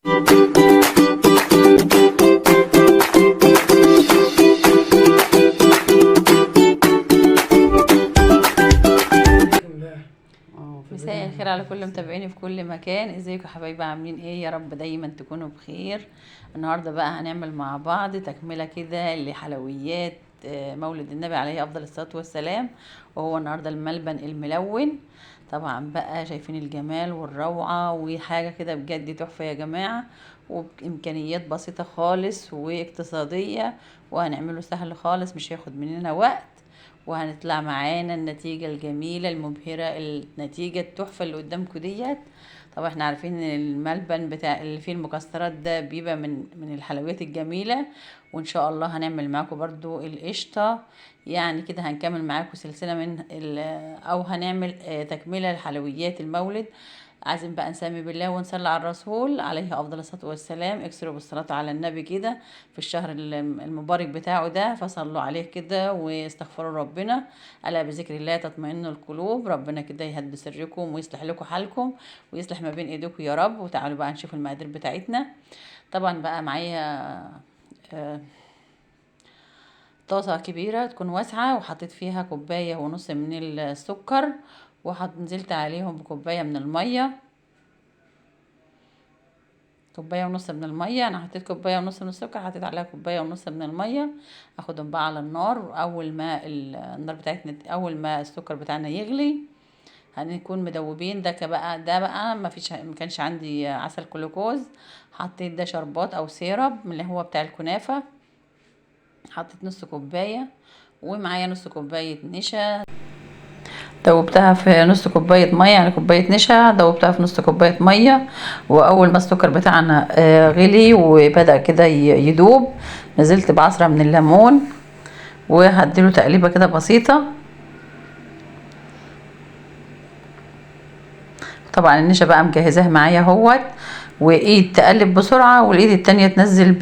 مساء الخير على كل متابعيني في كل مكان. ازيكم يا حبايبي؟ عاملين ايه؟ يا رب دايما تكونوا بخير. النهارده بقى هنعمل مع بعض تكمله كده لحلويات مولد النبي عليه افضل الصلاة والسلام، وهو النهارده الملبن الملون. طبعا بقى شايفين الجمال والروعه وحاجه كده بجد تحفة يا جماعة، وبامكانيات بسيطة خالص واقتصادية، وهنعمله سهل خالص مش هياخد مننا وقت، وهنطلع معانا النتيجة الجميلة المبهرة، النتيجة التحفة اللي قدامكم ديت. طبعا احنا عارفين ان الملبن بتاع اللي فيه المكسرات ده بيبقى من الحلويات الجميلة، وان شاء الله هنعمل معاكم برضو القشطة. يعني كده هنكمل معاكم سلسلة من او هنعمل تكملة لحلويات المولد. عايزين بقى نسمي بالله ونصلي على الرسول عليه افضل الصلاة والسلام. اكسروا بالصلاة على النبي كده في الشهر المبارك بتاعه ده، فصلوا عليه كده واستغفروا ربنا. الا بذكر الله تطمئن القلوب. ربنا كده يهدي سركم ويصلح لكم حالكم ويصلح ما بين ايديكم يا رب. وتعالوا بقى نشوف المقادير بتاعتنا. طبعا بقى معايا طاسه كبيرة تكون واسعة، وحطيت فيها كوباية ونص من السكر، ونزلت عليهم بكوبايه من المية، كوباية ونص من المية. انا حطيت كوباية ونص من السكر، حطيت عليها كوباية ونص من المية. اخدهم بقى على النار. اول ما النار بتاعتنا، اول ما السكر بتاعنا يغلي هنكون مدوبين ده بقى. ده بقى ما فيش، ما كانش عندي عسل جلوكوز، حطيت ده شربات او syrup من اللي هو بتاع الكنافه. حطيت نص كوباية، ومعايا نص كوباية نشا دوبتها في نص كوباية مية، يعني كوباية نشا دوبتها في نص كوباية مية. واول ما السكر بتاعنا غلي وبدا كده يدوب، نزلت بعصره من الليمون وهديله تقليبه كده بسيطة. طبعا النشا بقى مجهزاه معايا اهوت، وايد تقلب بسرعة والايد التانية تنزل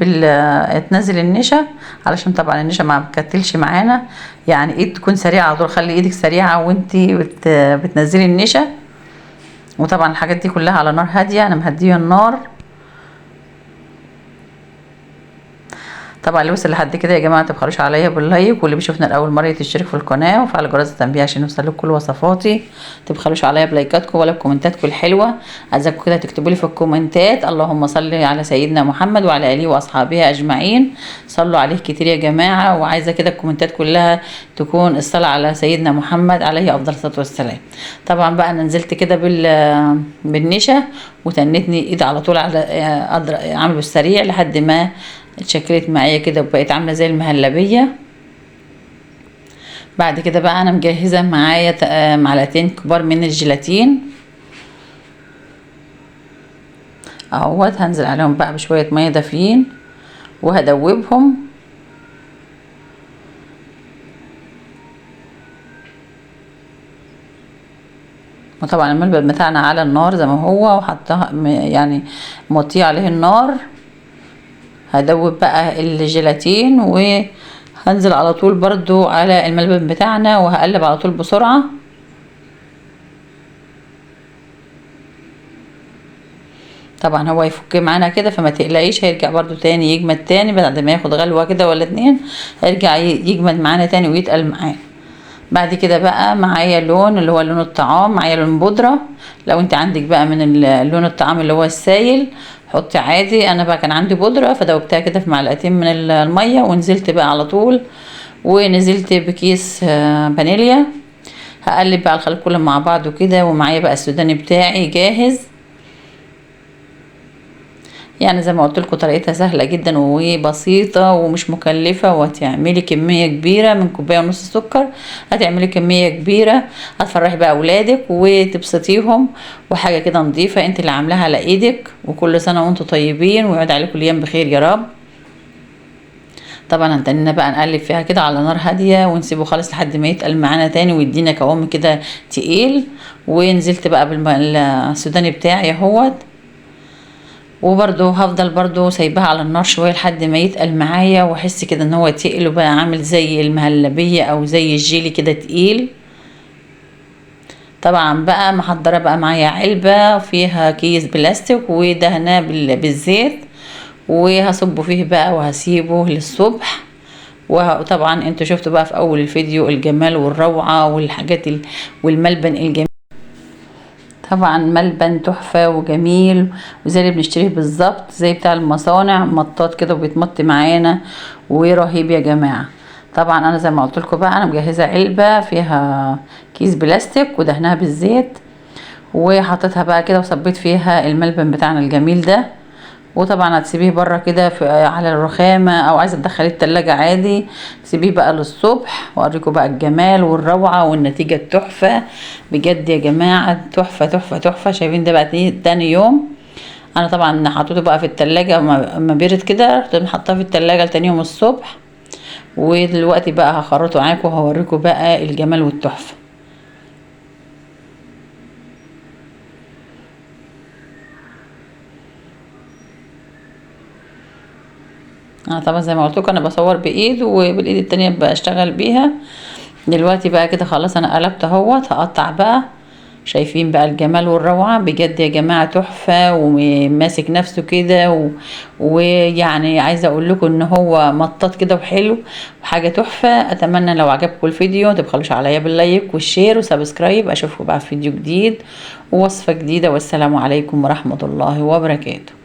تنزل النشا، علشان طبعا النشا ما بتكتلش معانا. يعني ايد تكون سريعة على طول، خلي ايدك سريعة وانتي بتنزلي النشا. وطبعا الحاجات دي كلها على نار هادية، انا مهديه النار. طبعا اللي وصل لحد كده يا جماعة متبخلوش عليا بال like، واللي بيشوفنا لاول مرة يشترك في القناة وفعل جرس التنبيه عشان يوصل لكم كل وصفاتي. متبخلوش عليا بلايكاتكم ولا بكومنتاتكم الحلوة. عايزاكم كده تكتبوا لي في الكومنتات اللهم صل على سيدنا محمد وعلى اله واصحابه اجمعين. صلوا عليه كتير يا جماعة، وعايزه كده الكومنتات كلها تكون الصلاة على سيدنا محمد عليه افضل الصلاة والسلام. طبعا بقى انا نزلت كده بالنشا وتنتني ايد على طول على عامله السريع لحد ما اتشكلت معايا كده وبقت عامله زي المهلبيه. بعد كده بقى انا مجهزة معايا معلقتين كبار من الجيلاتين اهوت، هنزل عليهم بقى بشوية مية دافيين وهدوبهم. وطبعا الملبن بتاعنا على النار زي ما هو، وحطها يعني موطيه عليه النار. هدوب بقى الجيلاتين وهنزل على طول برضو على الملبن بتاعنا، وهقلب على طول بسرعة. طبعا هو يفك معانا كده فما تقلقيش، هيرجع برضو تاني يجمد تاني بعد ما ياخد غلوة كده ولا اتنين، هيرجع يجمد معانا تاني ويتقل معانا. بعد كده بقى معايا لون اللي هو لون الطعام، معايا لون بودرة. لو انت عندك بقى من لون الطعام اللي هو السايل حطي عادي. انا بقى كان عندي بودرة فدوبتها كده في معلقتين من المية، ونزلت بقى على طول، ونزلت بكيس فانيليا. هقلب بقى الخليط كله مع بعضه كده، ومعايا بقى السوداني بتاعي جاهز. يعني زي ما قلت لكم طريقتها سهلة جدا وبسيطة ومش مكلفة، وهتعملي كمية كبيرة من كوباية ونص سكر، هتعملي كمية كبيرة هتفرحي بقى اولادك وتبسطيهم، وحاجه كده نظيفة انت اللي عاملاها على ايدك. وكل سنة وانتم طيبين ويعود عليكم الايام بخير يا رب. طبعا هنتنينا بقى نقلب فيها كده على نار هادية ونسيبه خالص لحد ما يتقل معانا تاني ويدينا قوام كده تقيل. ونزلت بقى بالسوداني بتاعي اهوت، وبرده هفضل برده سايباها على النار شوية لحد ما يتقل معايا واحس كده ان هو تقل وبقى عامل زي المهلبيه او زي الجيلي كده تقيل. طبعا بقى محضرة بقى معايا علبة فيها كيس بلاستيك ودهناه بالزيت، وهصبه فيه بقى وهسيبه للصبح. وطبعا انتوا شفتوا بقى في اول الفيديو الجمال والروعة والحاجات والملبن الجميل. طبعا ملبن تحفة وجميل، وزي اللي بنشتريه بالظبط زي بتاع المصانع، مطاط كده وبيتمط معانا ورهيب يا جماعة. طبعا انا زي ما قلت لكم بقى انا مجهزة علبة فيها كيس بلاستيك ودهنها بالزيت، وحطيتها بقى كده وصبيت فيها الملبن بتاعنا الجميل ده. وطبعا هتسيبيه بره كده على الرخامة، او عايزة تدخليه التلاجة عادي، سيبيه بقى للصبح واوريكم بقى الجمال والروعة والنتيجة التحفة بجد يا جماعة، تحفة تحفة تحفة. شايفين ده بقى تاني يوم، انا طبعا حطيته بقى في التلاجة ما برد كده، رحت حطاه في التلاجة لتاني يوم الصبح. ودلوقتي بقى هخرطه معاكم وهوريكم بقى الجمال والتحفة. انا طبعا زي ما قلت لكم انا بصور بايد وبالايد التانية بشتغل بيها. دلوقتي بقى كده خلاص انا قلبت اهوت، هقطع بقى. شايفين بقى الجمال والروعة بجد يا جماعة، تحفة وماسك نفسه كده ويعني عايزة اقول لكم ان هو مطاط كده وحلو وحاجة تحفة. اتمنى لو عجبكم الفيديو ما تبخلوش عليا بال like وال share و subscribe. اشوفكم بقى في فيديو جديد ووصفة جديدة، والسلام عليكم ورحمة الله وبركاته.